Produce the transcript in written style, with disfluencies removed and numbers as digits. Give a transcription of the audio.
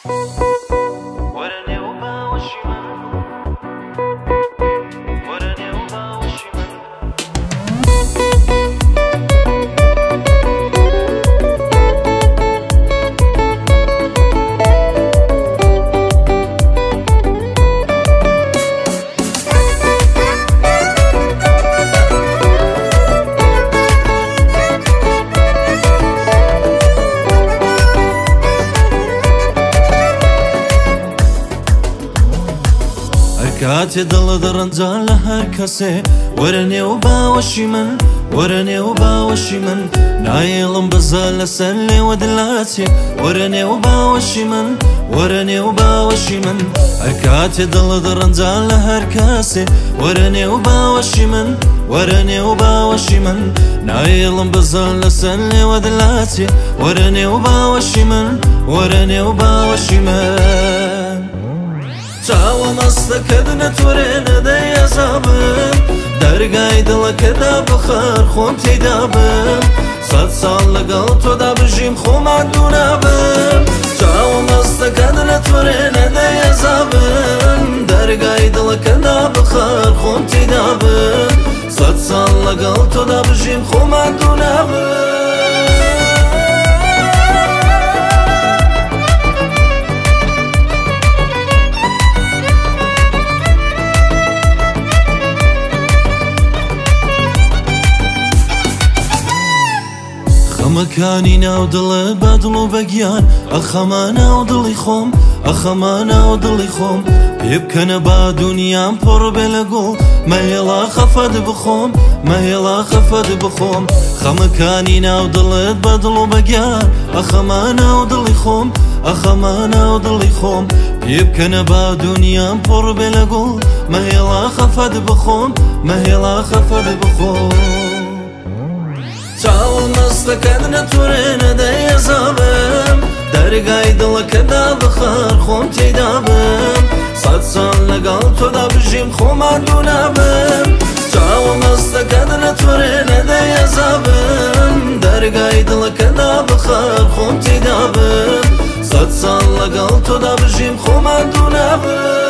وەرە نێو باوەشی من، وەرە نێو باوەشی من. کاتێ دڵ دەڕەنجا لە هەر کەسێ، وەرە نێو باوەشی من، وەرە نێو باوەشی من. نایەڵم بەزە لەسەر لێوە دلاچێ، وەرە نێو باوەشی من، وەرە نێو باوەشی من. هەر کاتێ دڵ دەڕەنجا لە هەر کەسێ، وەرە نێو باوەشی من، وەرە نێو باوەشی من. نایەڵم بەزە لەسەر لێوە دلاچێ، وەرە نێو باوەشی من، وەرە نێو باوەشی من. چاوە مەستەکەت نەتۆرێ نەدەی ئەزابم، دەرگای دڵەکەدا بخەر خۆم تێدا بم. سەد ساڵ لەگەڵ تۆدا بژیم خۆمان دوو نابم. چاوە مەستەکەت نەتۆرێ نەدەی ئەزابم، دەرگای دڵەکەدا بخەر خۆم تێدا بم. سەد ساڵ لەگەڵ تۆدا بژیم خۆمان دوو نابم. خەمەکانی ناو دڵت بە دڵ و بەگیان، ئەخەمە ناو دڵی خۆم، ئەخەمە ناو دڵی خۆم. پێ بکەنە با دنیام پڕ بێ لە گوڵ، مەهێڵا خەفەت بخۆم، مەهێڵا خەفەت بخۆم. خەمەکانی ناو دڵت بە دڵ و بەگیان، ئەخەمە ناو دڵی خۆم، ئەخەمە ناو دڵی خۆم. پێ بکەنە با دنیام پڕ بێ لە گوڵ، مەهێڵا خەفەت بخۆم، مەهێڵا خەفەت بخۆم. چاوە مەستەکەت نەتۆرێ نەدەی ئەزابم، دەرگای دڵەکەدا بخەر خۆم تێدا بم. سەد ساڵ لەگەڵ تۆدا بژیم خۆمان دوو نابم. چاوە مەستەکەت نەتۆرێ نەدەی ئەزابم، دەرگای دڵەکەدا بخەر خۆم تێدا بم. سەد ساڵ لەگەڵ تۆدا بژیم خۆمان دوو نابم.